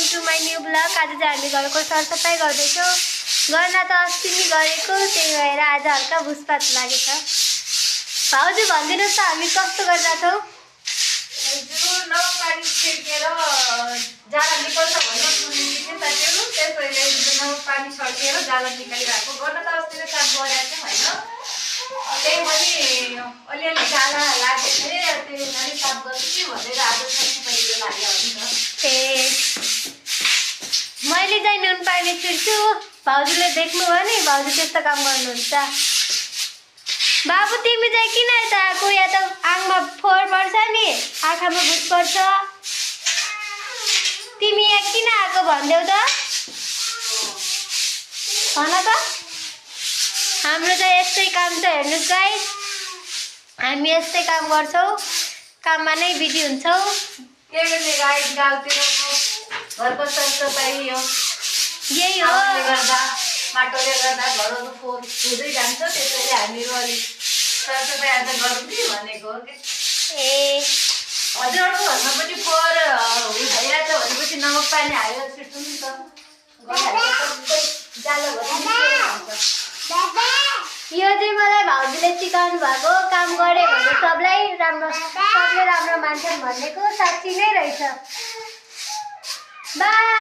Welcome to my new blog. आज चाहिँ हामी घरको सरसफाइ गर्दैछौँ। गर्न त अस्ति नै गरेको, त्यही भएर आज हल्का भुसपात लागेछ। भाउजू भनिदिनुहोस् त हामी कस्तो गरिरहेछौँ? पानी छिर्केर जाला निकाल्छ भनेर सुनेको थिएँ साथीहरू, त्यसैले पानी छर्केर जाला निकालिरहेको। गर्न त अस्ति नै साफ गरेको थियौँ होइन, त्यही पनि अलिअलि जाला लागेको थिएँ, त्यही पनि साफ गर्छु कि भनेर आज सरसफाइतिर लाग्यो हुन्छ। ए मैले चाहिँ नुन पानी छिर्छु, भाउजूले देख्नुभयो नि, भाउजू त्यस्तो काम गर्नुहुन्छ। बाबु तिमी चाहिँ किन यता आएको? या त आङमा फोहोर पर्छ नि, आँखामा भुस पर्छ। तिमी यहाँ किन आएको भनिदेऊ त, भन त। हाम्रो चाहिँ यस्तै काम छ, हेर्नुहोस् गाइस, हामी यस्तै काम गर्छौँ, काममा नै बिजी हुन्छौँ। के गर्ने गाई, गाउँतिर घरको सरसफाइ यही हो, गर्दा माटोले गर्दा घरहरू फोहोर हुँदै जान्छ, त्यसैले हामीहरू अलिक सरसफाइ आज गरौँ कि भनेको हो कि। ए हजुरहरूको घरमा पनि फोहोर भइरहेछ भनेपछि नमक पानी हालेर छिट्नु नि त, यो चाहिँ मलाई भाउजूले सिकाउनु भएको। काम गरे भने सबले राम्रो मान्छन् भनेको साँच्ची नै रहेछ। बाई।